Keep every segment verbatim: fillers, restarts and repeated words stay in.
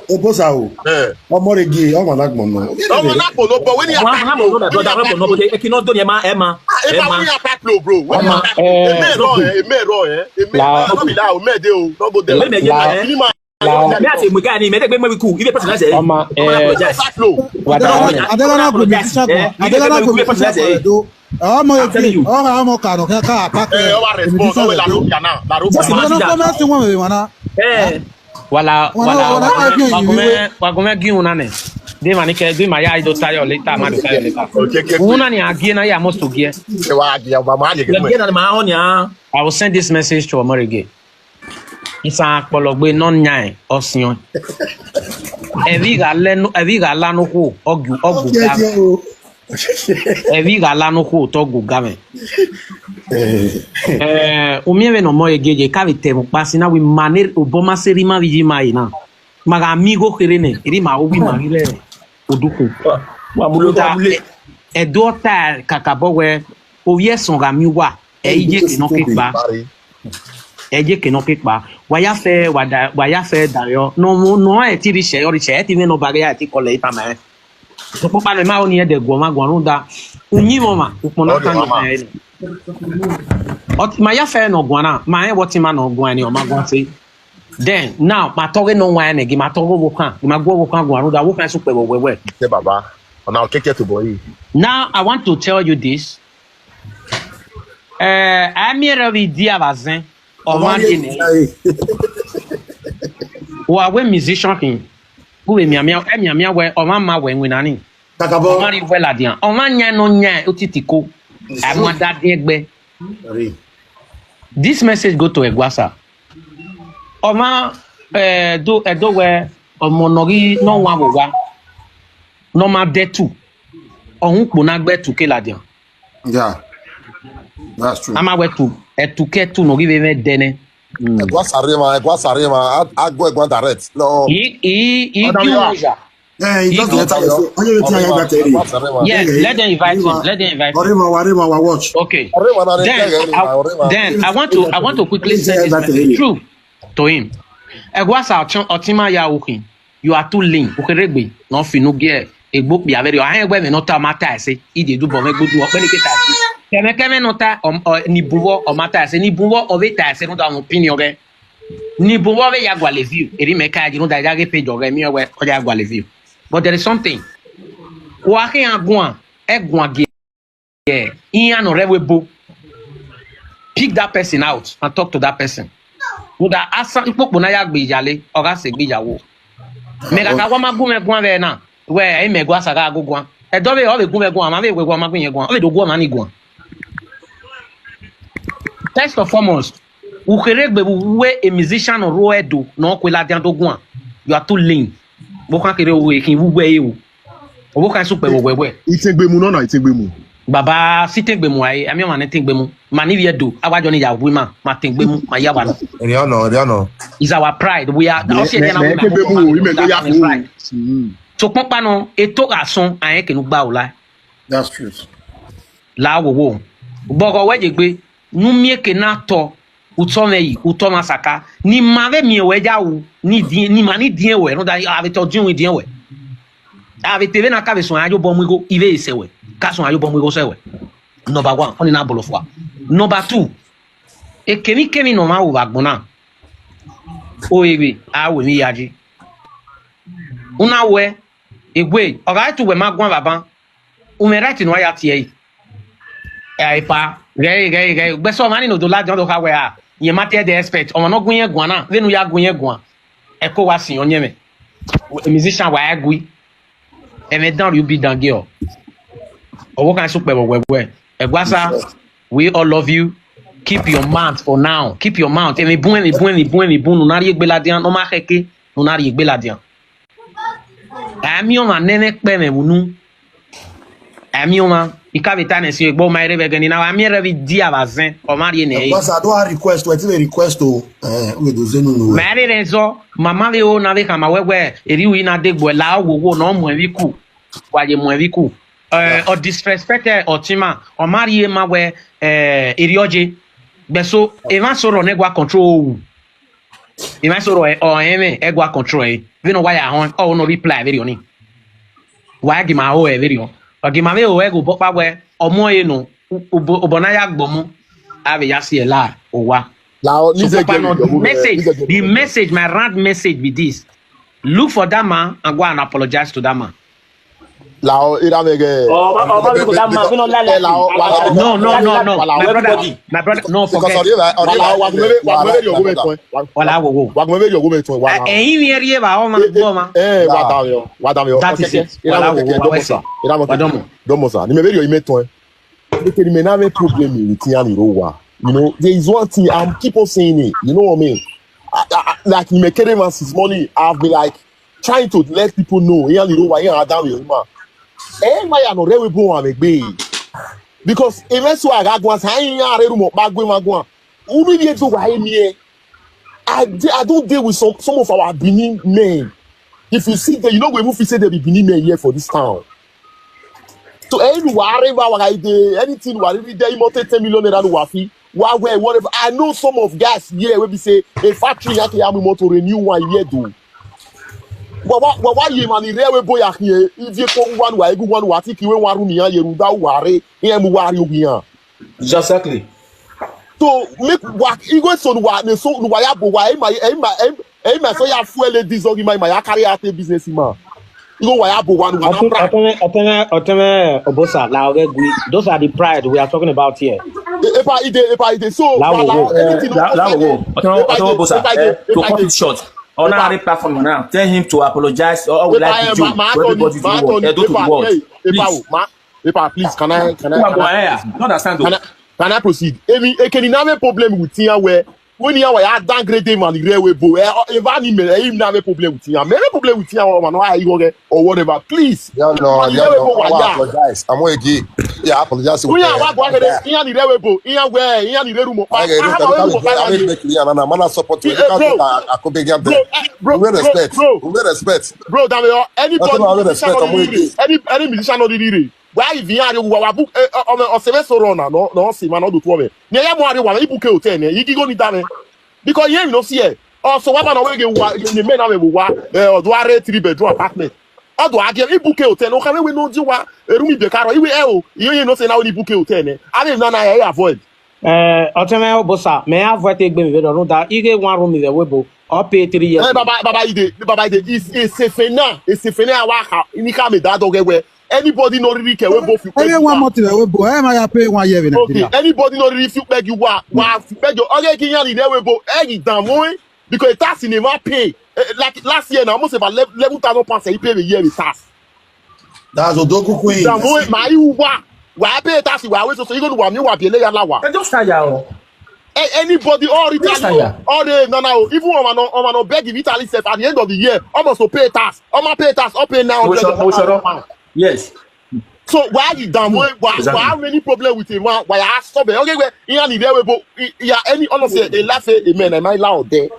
Obosa o. Ọmọ rẹ gie, ọmọ na gbọn nọ. Ọmọ na kpolo, but when he attack, no, no, no, brother, no, no, but eki no do ni ẹ ma, ẹ ma. Ẹ ma, we attack, no, bro. When he attack, ẹ mẹ rọ, ẹ mẹ rọ, ẹ mẹ rọ, no be that, ẹ mẹ de o, no go there. Ẹ mẹ ye ma, ẹ. Me as a guy ni, me dey make we cool. If a person say, ọmọ, ẹ, attack, no. Adela na gbemi sisa kọ. Adela na gbemi sisa kọ do. Ọmọ yẹ fi, ọmọ ọmọ kanu kẹ ka attack. Ẹ, ọmọ respond, ọmọ la ro ya na, la ro ya na. Ọmọ kọ mẹ si wọn mẹ wọn na. Ẹ. Wala, wala, wa gọmẹ, wa gọmẹ gi una nẹ. De ma ni kẹ, de ma ya do tayo later, ma do tayo later. Una ni a gie na ya must to gie. Ẹ wa gie, ọba ma ye. Gie na ma họn ya. I will send this message to Omorege. Isan kpọlọgbe nọ yan ọsiọn. Ẹvbi gha lẹ no, ẹvbi gha la no khuo, ọgu, ọgu ga. Ẹvbi gha la no khuo, tọ ọgu ga mwẹ. Eh, u miẹn vbene Omorege ye ka vbe tẹ vbe ukpa si na, wi ma ne obọ ma seri ma vbe yi ma re na. Ma gha miẹn igho kherhe nẹ, erha ima ovbi ima ghi rre odukhunmwu. Wa, wa mu lo, wa mu le. Ẹdo ta kakabọ wẹ, ovbi ẹsọn gha miẹn uwa, ẹ i ye ke nọ ke kpa. Ẹ i ye ke nọ ke kpa. Wa ya fẹ, wa da, wa ya fẹ da yọ. Nọ, nọ, ẹ ti rhie ishẹ, ọ rhie ishẹ, ẹ ti mwẹ nọ ba ghe, ẹ ti kọlẹ ita ma ẹ. Sokpan ọkpa nọ, ima ho ni ẹdẹ guọ ọmwa guan rhunmwuda uyinmwẹ ọmwa, ukpọn na kan yọ ọmwa. Ọ, ma ya fẹ ne ọ guan na, ma rẹn wẹ ọtẹn ima ne ọ guan ni, ọ ma guan te. Then, now, ma tọghe ne ọ wan ẹnẹ, gi ma tọghe ọvbokhan, gi ma gu ọvbokhan guan rhunmwuda, ọvbokhan i sukpẹ vbe wẹwẹ. Ẹ baba, ọna ọ kẹkẹ tobọ yi. Now, I want to tell you this. Eh, a miẹn rẹ vbe idia vbe azẹn, ọmwa rhie nẹ. Wa wẹ musician khin, u vbe mianmian, ẹ mianmian wẹ, ọmwa ma wẹ iwinna ni. Kakabọ. Ọmwa rhie wẹ ladian, ọmwa yan nọ yan otiti ko, a ma da diẹn gbe. This message go to Eguasa. Ọmwa, eh, do, ẹdo wẹ ọmọ ne ọ ghi ne ọ wan vbe owa, ne ọ ma dẹ ẹtu, ọ hu ukpo na gbe ẹtu ke ladian. Yeah, that's true. A ma wẹ ẹtu, ẹtu ke ẹtu ne ọ ghi vbe mwẹ dẹ nẹ. Eguasa rre emwa, Eguasa rre emwa, a, a gu Eguasa direct. No. I, i, i, Ọdọ gi mi wa. Uwẹ ya. Eh, he just let us say, onye wetin I got to read. Yes, let them invite him. Let them invite him. Orima, Warima, wa watch. Okay. Then I, then I want to, I want to quickly say this message through to him. Eguasa ọtẹn, ọtẹn ima ya ru khin. You are too lean. Ukherhe egbe ne ọ fi unu gie egbe okpia vberriọ. Ahẹn wẹ ẹmwẹ ne ọ ta ọ ma ta ẹse. Ide dubọ mwẹ gbodu ọkpẹn ni ke ta ẹse. Kẹmwẹ kẹmwẹ ne ọ ta, ọ, ọ, ni bun vbọ ọ ma ta ẹse. Ni bun vbọ ọ vbe ta ẹse rhunmwuda ọmwa opinion ghẹ. Ni bun vbọ vbe ya gualọ view, erha imẹ ka ya yi rhunmwuda ya ghe page ọghẹ miẹn wẹ ọ ya gualọ view. But there is something. Wa khian guan, ẹ guan gie iran ne ọ rre ẹvbo ebo. Pick that person out and talk to that person. Rhunmwuda asan ikpokpo na ya gbe iyale, ọ gha sẹ egbe iyawo. Mẹ gha kha wa ma gu mwẹ guan vbe na, wẹ ẹ i mẹ Eguasa gha gu guan. Ẹdẹ ọvbehe ọ vbe gu mwẹ guan, ma vbe wẹ wa ma gu irẹn guan, ọ vbe do gu ọmwa ni guan. First and foremost, ukherhe egbe vbe uwu a musician ne ọ rre Ẹdo ne ọ kue ladian do guan. You are too lean. Ọvbokhan kherhe ru khin vbe uwu ẹre ru. Ọvbokhan i sukpẹ vbe wẹwẹ. Itengbemu nọ na, itengbemu. Baba, si itengbemu a, a miẹn ọmwa ne itengbemu. Ma ni vbe Ẹdo, a wa jọ ni ya wu ima, ma itengbemu, ma ya wa nọ. Erriọ nọ, erriọ nọ. Is our pride. We are, ọ si ẹdẹ na, mẹ itengbemu, imẹ do ya fu. Sokpan ọkpa nọ, eto gha sọn, a rẹn eke ne u gba ula. That's true. La wowo. Gbọghọ wẹ ye egbe, ne u miẹn eke na tọ, utọ mwẹ yi, utọ mwa saka. Ne ima vbe miẹn wẹ ya ru, ne i diẹn, ne ima ni diẹn wẹ, rhunmwuda a vbe te ọdiọn diẹn wẹ. A vbe te vbe na ka vbe suẹn a ye obọ mu igho, I vbe sẹ wẹ, ka suẹn a ye obọ mu igho sẹ wẹ. Number one, ọni na bọlọ fua. Number two, ekemwikemwi ne ọmwa ru vbe agbọn na, o e vbe a ru emwi yayi. U na wẹ, egbe, ọ gha tu wẹ ma guan vbe aban, u mwẹ right ne u ya tie ẹre. Ẹ, epa, ghẹ re, ghẹ re, ghẹ re. Ugbẹn sẹ ọmwa ni ne odoladian do kha wẹ a, rẹn ma te ẹdẹ expect, ọmwa ne ọ gu irẹn guan na, vbene u ya gu irẹn guan, ẹko wa sin ọyẹnmwẹ. Musician wa ẹgui. Ẹmwẹ dan rhie ubi dan giẹ ọ. Ọvbokhan i sukpẹ vbe wẹwẹ. Eguasa, we all love you. Keep your mouth for now. Keep your mouth. Emwi bun, emwi bun, emwi bun, emwi bun, ne u na rhie egbe ladian, ne ọ ma khẹke, ne u na rhie egbe ladian. A miẹn ọmwa ne ẹmwẹ kpẹ mwẹ vbe unu. A miẹn ọmwa, I ka vbe ta nẹ si egbe ọmwa rre vbe ẹghẹ nii na, a miẹn rre vbe idia vbe azẹn, ọ ma rhie nẹ ẹre. Because I don't have request, wẹ ti vbe request o. Eh, u vbe do zẹ unu nuẹn. Ma rre rẹn zọ, ma ma vbe ho na vbe khama wẹ wẹ, erriọ u i na degbe la wowo ne ọ mu ẹmwẹ iku, wa ye mu ẹmwẹ iku. Eh, ọ disrespect ọtẹn ima, ọ ma rhie ma wẹ, eh, erriọ ye. Gbẹso, emwa so rọ nẹ gua control ohu. Emwa eso rọ ọ rẹn mwẹ, ẹ gua control ẹre. Vbene ọ wa ya họn, ọ no reply vberriọ ni. Wa gi ma ho ẹre vberriọ. Ọ gi ma vbe ho ẹre ghe obọ ọkpa wẹ, ọ mu ẹre nọ, u-, obọ, obọ ne a ya gbe ọmọ, a vbe ya si ẹre la owa. Lahọ, ni So, zẹ Papa, gẹrẹ no, the yọ vbe message, ni zẹ gẹrẹ the yọ vbe. Message, my round message be this. Look for that man and go and apologize to that man. Lahọ, ira mẹ gẹ. Ọ, ọ, ọ, ọ, that man, we no like, like, Lahọ, wa, wa, No, no, no, no. wa, My brother, everybody. My brother, no, Because forget. Ọrịa, ọrịa, Wa, wa, wa, wa, wa, wa, wa, wa, wa, wa, Wala wo wo. Wa gbẹn vbe rhie ọghe mẹ tuẹn, wa Eh, na. Eh, ivbi ẹrriẹ vbe ọmwa Eh, eh, gbọ ọmwa. Eh, wa da vbe, wa da vbe. That is it. Wala wo wo, wa wẹsẹ. Wa dọmọ. Dọmọ sa. Ni mẹ vbe rhie ọghe mẹ tuẹn. Eke ni mẹ na mwẹ problem with iran ni rre owa. You know, there is one thing, I'm keep on saying it. You know what I mean? I, I, I, like, ni mẹ kere man since morning, I've been, like, trying to let people know. Iran ni rre owa, iran a da vbe ma. Eh, ma ya nọ rre ẹvbo owa mwẹ gbe. Because even so, I got guan, sa iran rre ru mẹ ọkpa gu emwa guan. Unu ivbi Ẹdo wa he miẹn. I dey, I don dey with some, some of our Benin men. If you see them, you no go even feel say they be Benin men here for this town. So, eh, unu wa rre evba, wa gha dey, anything wa riri dey, imoto ten million naira unu wa fi, wa wẹ, whatever. I know some of guys here wey be say a factory ya ke ya mu imoto, renew one year do. Wa, wa, wa, wa ye emwa ni rre ẹvbo ya khian, ivie ko wa nu wa, egu wa nu wa, ti ki we wa ru ni iran ye ru da wa rre, iran mu wa rrie owa iran. Exactly. So, make wa, igho eso ne uwa, ne eso ne uwa ya bu uwa, ẹ i ma, ẹ i ma, ẹ i ma, ẹ i ma, so ya fuel ladies, or i ma, i ma ya carry out a business man. Igho uwa ya bu uwa ne uwa na Ọtẹn-, pride. Ọtẹnmẹ, Ọtẹnmẹ, Ọtẹnmẹ Obosa, la ọghe gui. Those are the pride we are talking about here. E-, epa ide, epa ide. So, La wo wala, wo. Anything Eh, no la, la wo wo. Ọtẹnmẹ, Ọtẹnmẹ epa ide, Obosa, epa ide, eh, to epa cut ide. It short, on our platform now, tell him to apologize or we Epa, like eh, video ma, ma to everybody ni, to ma the to world, ni, Edo to the epa, world. Hey, epa Please. o, ma, Epa, please, can I, can I, Uwa can go I, ahead. You understand, though? can I, can I proceed? Emi, eke ni na mwẹ problem with iran wẹ, when iran wa ya downgrade man ni rre ẹvbo, eh, eva ni mẹ, eh, him na mwẹ problem with iran. Mẹ mwẹ problem with iran, ọmwa nọ a igho ghẹ, or whatever. Please. Yeah, no, Man ni yeah, rre no. ẹvbo wa I ya. apologize. I'm with you. Yeah, I apologize. Uyan wa gua kede, Yeah. iran ni rre ẹvbo, iran wẹ, iran ni rre ru mẹ ọkpa. I get it. Aha, I wẹ ru mẹ ọkpa. I will make clear, na, na, man, I support you. Eh, eh, Because bro. I, I could be there. Bro, eh, bro, With bro, respect. bro. With respect. Bro, damn it, anybody That's why I with respect. I'm with you. Any, any musician no really. Why if you are wa wa book, eh, eh, ọmọ ọsẹ vbe so rọ na, no, no, si ma no do tuọ vbe. Ne ya mu arre wa, i book hotel ne, i ghi go ni da nẹ. Because ye no si e. Ọsọ wa ba na wẹ ghe wa, ne mẹ na vbe wa, eh, ọ do a rre three bedroom apartment. Ọ do a gie, i book hotel, no kha vbe we no di wa, eru mi be ka rọ, i we e o, i ye no se na we ni book hotel ne. A vbe na na ya avoid. Eh, Ọtẹnmẹ Obosa, mẹ avoid egbe mi vbe rọ rhunmwuda, i ghe one room vbe ẹvbo, ọ pay three years. Eh, baba, baba ide, baba ide, is, is a fena, is a fena wa kha, ni kha mẹ da dọghẹ wẹ. Anybody no really care, we both you Ẹ ghe one month vbe ẹvbo, ẹ ma ya pay one year vbe Okay, Nigeria. Anybody no really feel beg you, wa, wa, beg you. Okay, ki yan ni de we bo, ẹ ghi dan mo, eh? Because tax ni ma pay. Eh, like last year now, almost about eleven thousand pounds I pay a year with tax. That's Odoku Queen. Dan mo, eh, ma you wa, wa pay tax, wa we so, so you go to wa mi, wa bi ele ya la wa. Ẹ just tire o. A-, anybody, all Yes, retaliate, sir. all the, no, no, even ọmọ no, ọmọ no beg in Italy sef, at the end of the year, almost to pay tax, ọmọ pay tax, all pay nine hundred Mo sọ, mo sọ. pounds. Yes. So why you down? Why, why, Exactly. why how many problem with him? Why, why I stop it? Okay, well, he and the devil, but he, he, any, honestly, a laugh at a man, am I loud there?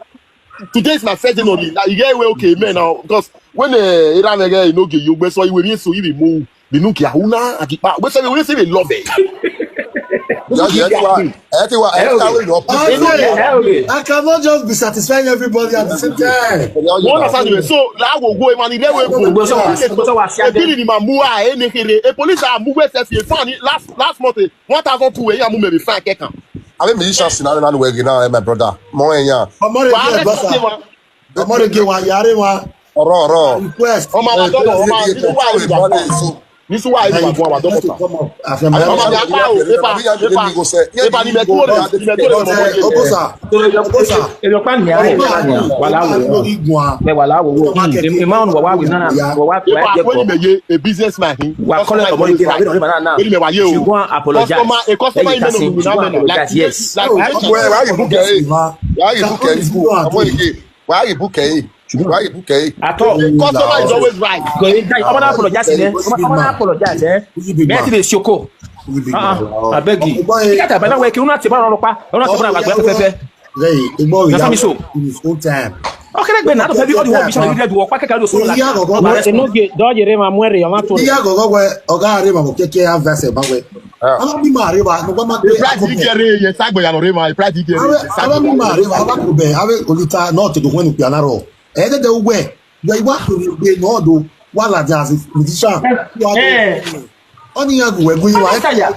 Today is my first day only. Like, you get away, okay, man, now, because when, uh, Iran again, you know, you, so you will be so you be move. Minuki ahuna agipa. We say we say we love it. Ẹ ti wá, ẹ ti wá, ẹ ti wá, ẹ ti wá. I cannot just be satisfying everybody at the same time. You understand me? So, la wo wo, man, the way we go. Gbogbo sọ wa, gbogbo sọ wa si A ade. Bill ni ma mu a, e ne kere. A police a mu we se fi fan last, last month, eh, one thousand two, eh, ya mu me bi fan kekan. I mean, musician scenario now, we now, eh, my brother. Mo, eh, yeah. Ọmọ rẹ Wa jẹ arrest bọ́sà. Wa. Ọmọ rẹ jẹ wa, yàrá wa. Ọ̀rọ̀, ọ̀rọ̀. Request. Ọmọ wa dọ́mọ, ọmọ wa dọ́mọ. Ni suwa ibu agun wa dọ́mọ ta. Ọmọ mi akpa o, epa, epa, epa ni mẹ tuo re, ni mẹ tuo re ọmọ ye. Obosa. Obosa. Èmi ọ̀pá ni àárẹ̀, wà láwò. Ẹ wà láwò wò. Ẹ máa ń wà wá wì náà, wà wá wà Epa jẹ́ kọ́. Wà kọ́lẹ̀ ọmọ ike, àbí ọ̀rẹ́ bàrà náà. Wẹ́n ni mẹ wà yé o. Ṣùgbọ́n apologize. Customer, a customer Ẹ yìí ká email sí, me, ṣùgbọ́n apologize, yes. Like, Ọmọ ẹ wá yìí bùkẹ́ yìí. Wá yìí bùkẹ́ yìí. Ọmọ ike. Why you book eh? Why you book eh? At all. The customer is always right. Kò yẹ jẹ́ ọmọ náà apologize ẹ. Ọmọ, ọmọ náà apologize ẹ. Bẹ́ẹ̀ ti lè ṣoko. Ah, ah, I beg you. Ìyá tàbí náà wẹ̀ kí wọ́n ti bá ọ̀rọ̀ pa. Ọ̀rọ̀ ti bá ọ̀rọ̀ pẹ́pẹ́. Hey, Igbo, you have so. In his own time. Okay, like, but now, all the world, we shall be there to work. Oya gogo. Enoge, dọọ yere ma muẹre, ọmọ to. Oya gogo wẹ, ọga are ma mo keke a verse ba wẹ. Ah. Ava mi ma rre evba, ne uwa ma gbe Pride akobẹ. Igere ye sagbe ya nọ rre ma, Pride Igere. Ava, ye sagbe ava mi ma rre evba, ava kobẹ, ave olita nọ te do wẹn okpia na rrọọ. Ẹdẹdẹ uwẹ, wẹ i wa kpe vbe nọ do, wa ladian as a musician. Wa do. Eh. Ọni iran gu wẹ gu iran, Ava saya.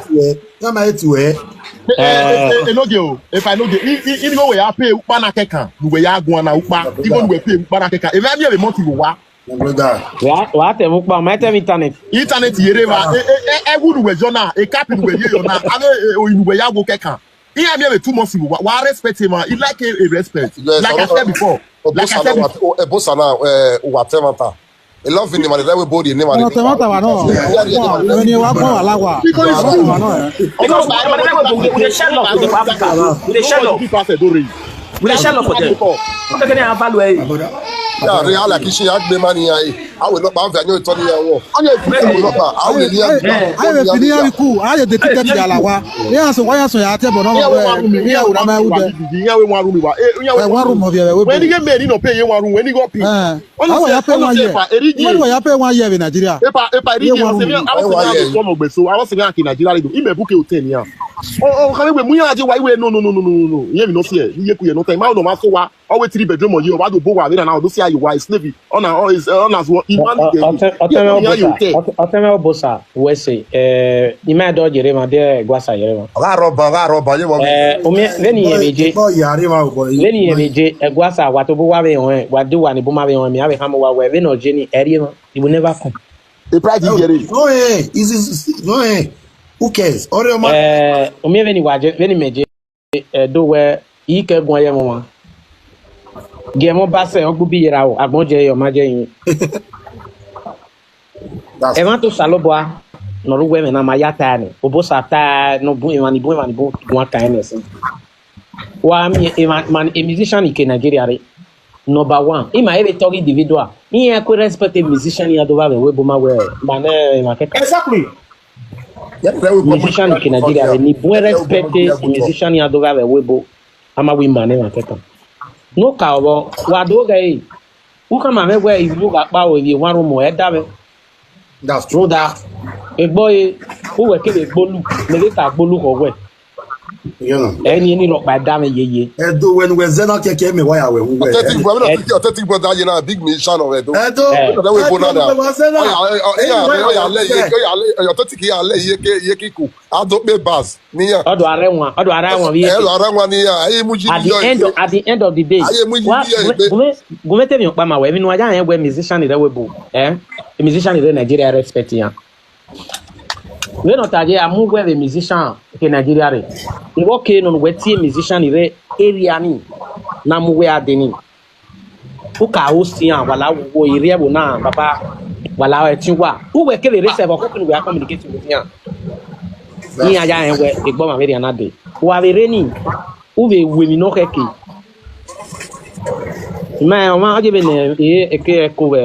Iran ma hate wẹ. Eh, eh, eh, eh, enogie o, efa enogie. I, i, i ni wẹ ya pay ukpa na kẹkan, ne uwẹ ya guan na ukpa. Igho ne uwẹ pay ukpa na kẹkan. Evba miẹn vbe month vbe owa. My brother. Wa, wa tẹ mu kpa, ma tẹ mu internet. Internet ye rre evba. Ah. E, e, e, ẹwu ne uwẹ zọ na, e cap ne uwẹ ye yọ na, ave, e, oyi ne uwẹ ya wo kẹkan. Iran miẹn vbe two months vbe owa, wa respect him, man. He like a, a respect. Yes, like I said before. Like I said before. Ebosa na, eh, uwa tẹ mata. I love you, man. That way body, man. Ọmọ tẹ mata wa nọ. Yeah, yeah, yeah. Ẹni wa kọ wa la wa. Because it's true. Because we dey share love with the Africa. We dey share love. People say do raise. We dey share love for them. Wọ́n kẹ́kẹ́ ní àwọn value ẹ̀. Ya re ala kì í ṣe àgbẹ̀ máa nìyà ẹ̀. Àwọn ọlọ́pàá ń fẹ́ àyàn ìtọ́ni yà wọ̀. Wọ́n yẹ kí ọlọ́pàá, àwọn ènìyàn. Aye, aye, aye, fini ya ku, aye de ticket ya la wa. Ya so wa ya so ya te bo no. Iyawe wa rumi, iyawe wa rumi wa. Iyawe wa rumi wa. Eh, iyawe wa rumi wa. When you get me, you no pay, you wa rumi. When you go pay. Eh. Awa ya pay one year. When you ya pay one year in Nigeria. Epa, epa, eri ye, I was saying, I was saying, I was saying, Nigeria, I don't. Ime buke hotel ya. Oh, oh, can we, we, we, no, no, no. Yeah, we no see. Ye ku ye no time. I don't know, so wa. Ọ wẹ three bedroom ọ ye, ọ wa do bo wa vbe na, ọ do si aye wa, slave. Ọ na, ọ is, ọ na zuọ, iman ke. Ọtẹmẹ Obosa, ọtẹmẹ Obosa, wẹ sẹ, eh, ima do yere ma, de Eguasa yere ma. Ọ gha rhọba, ọ gha rhọba, ye wọ. Eh, umi, vbene irẹn vbe je, vbene irẹn vbe je, Eguasa, wa to bu wa vbe họn, wa do wa ni bu ma vbe họn, mi a vbe khama uwa wẹ, vbene ọ je ni, ẹ rhie ma, he will never come. The price is there. No, eh, is, is, no, eh, who cares? Ọrẹ ọma. Eh, umi vbene wa je, vbene mẹ je. Ẹdo wẹ, I ke guan ye ẹmwẹ ọmwa. Gie ẹmwẹ ọba sẹ, ọ gbe ubi ye ra o, agbọn jẹ ye, ọ ma jẹ yin. That's Ẹmwẹ to Osanobua, ne ọ rre uwu ẹmwẹ na ma ya ta ni. Obosa ta, ne ọ bun emwa ni bun, emwa ni bun guan kan ẹnẹ sin. Wa miẹn emwa, emwa, a musician ni ke Nigeria re. Number one, ima i vbe tọghe individual. Iran ku respect a musician, iran do vbe avbe ẹvbo ma wẹ, ma nẹ emwa kẹkan. Exactly. Musician ke Nigeria re, ni bun respect musician iran do vbe avbe ẹvbo, a ma wẹ ima nẹ emwa kẹkan. Ne ọ ka vbọ, wa do ghe ẹre, u khama mwẹ wẹ ivbi ugha kpa o, ivbi ewanrumọ, ẹ da mwẹ. That's true. Rhunmwuda, egbe ọre, uwẹ kevbe gbolu, mẹ vbe ka gbolu khọ wẹ. Yeah. Ẹni, ẹni rhọkpa da mwẹ yeye. Ẹdo wẹ ne uwẹ zẹ na kẹkẹ mẹ wa ya wẹ wu wẹ. Authentic brother, authentic brother, you know, big musician of Edo. Ẹdo. Eh. Ẹdo wẹ bo na da. Ẹdo wẹ zẹ na. Oya, oya, oya, oya, le ye, oya, le, oya, authentic ya le ye ke, ye kiku. Ado pe bass, niyan. Ọdọ arẹ wan, ọdọ arẹ wan vbe ye. Ẹdọ arẹ wan niyan. Aye mu ji. At the end of, at the end of the day, aye mu ji wa, ye gbe. Gume, gume te mi ọkpa ma wẹ, mi nu aya yẹn wẹ musician rẹ wẹ bo. Eh? Musician rẹ Nigeria respect yan. Vbene ọ ta ye, a mu uwẹ vbe musician ke Nigeria rre. Vbọ ke nọ ne uwẹ tie musician rre area ni, na mu uwẹ a dee ni. U ka host iran, wa la wo irri ẹvbo na, baba, wa la ẹtin uwa. Uwẹ kevbe rre sẹ vbe ọkhọke ne uwẹ a communicate with iran. Iran ya rẹn wẹ egbe ọmwa vberriọ na dee. Wa vbe rre ni, u vbe ru emwi ne ọ khẹke. Mẹ, ọmwa, ọ je vbe nẹ, e, eke ẹko vbe.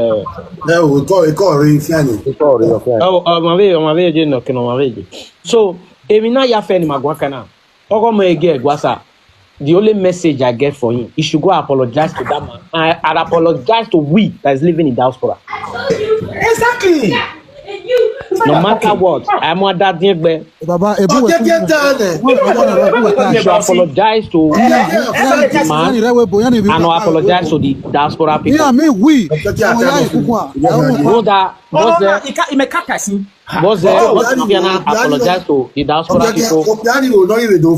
Ẹ o, ekọ, ekọ rre fian ni. Ekọ rre fian. Ọ, ọmwa vbe, ọmwa vbe je nọ, kene ọmwa vbe je. So, emwi na ya fẹ ne ima guan kan na. Ọghe ọmọ ẹre gie Eguasa. The only message I get for him, he should go apologize to that man. I, I apologize to we that is living in diaspora. Exactly. No matter what, I'm on that thing, but Baba, ebu wẹ Ọjẹjẹ dan nẹ. You should apologize to the man and apologize to the diaspora people. Ọjẹjẹ dan nẹ. Brother, brother, Ọmọ, ika, ime kaka si. Brother, Oh, brother, Obiani, apologize to the diaspora people. Obiani, Obiani,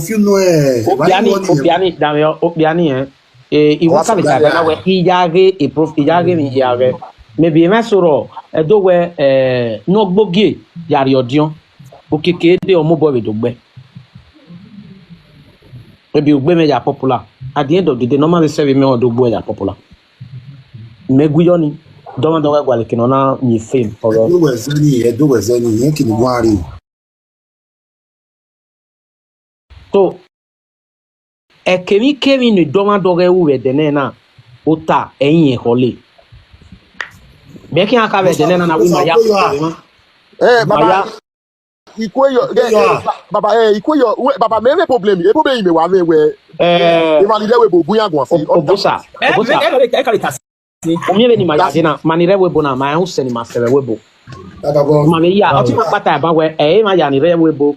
Obiani, Obiani, eh, iwọ ka vbe ta ẹbẹ na wẹ, I ya ghe a prof, I ya ghe emwi ya ghẹ. Maybe emwa eso rrọọ, Ẹdo wẹ, eh, ne ọ gbe ogie ya rrie ọdiọn, okiekie dee ọ mobọ vbe do gbe. Maybe ugbe mwẹ ya popular. At the end of the day, ne ọ ma vbe sẹ vbe mẹ, ọ do gbe uẹ ya popular. Mẹ gu yọ ni, dọmwadẹ ọ gha gualọ eke ne ọ na miẹn fame, ọrọ. Ẹdo wẹ zẹ ni, Ẹdo wẹ zẹ ni, irẹn kini guan rre. So, ẹkemwikemwi ne dọmwadẹ ọghe ru vbe ẹdẹ nẹ na, ota ẹre irẹn khọle. Mẹ khian kha vbe ẹdẹ nẹ na, na wẹ ima ya. Eh, baba, Ikueyo, eh, eh, ba-, baba, eh, Ikueyo, we, baba, mẹ vbe problem, e problem mẹ wa vbe wẹ, eh, emwa ni rre ẹvbo ebo gun iran guan fi. Obosa, Obosa. Omiẹn vbene ima ya dee na, ma ni rre ẹvbo ebo na, ma rẹn usẹ ne ima sẹ vbe ẹvbo ebo. Ma vbe ya, ọtẹn ima kpata ban wẹ, ẹ, emwa ya ni rre ẹvbo ebo,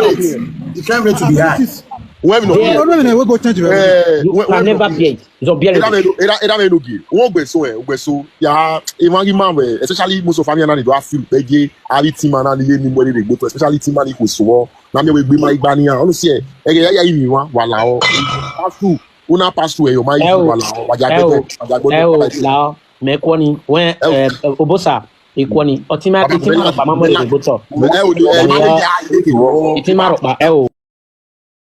rate. You can't rate to be high. Wẹ mi nọ. They, no, no, no, we go change it. Eh, you can never bear it. Zọ biẹ. Era me no, era, era me no gi. Wo gbe so, eh, gbe so. Ya, e ma gi ma we, especially most of family na ni do feel bege. Ari team na ni ye ni mo re gbo to, especially team na ni ko so. Na mi we gbe ma igba ni ya. Onu si e, ege ya ya imi wa, wa la o. Pass through. Una pass through, eh, yo ma, ẹ o, wa la o. Wa ja ẹ o, gbẹdẹ, wa ja gbẹdẹ, ẹ o, wa ja la o. Mẹ kuọ ni, wẹ, ẹ o, eh, eh, Obosa, ẹ kuọ ni. Ọtẹn ima, ọtẹn ima rọkpa ma mu ẹre gbe otọ. Ẹ o, ẹ o, ẹ o, ọtẹn ima rọkpa, ẹ o.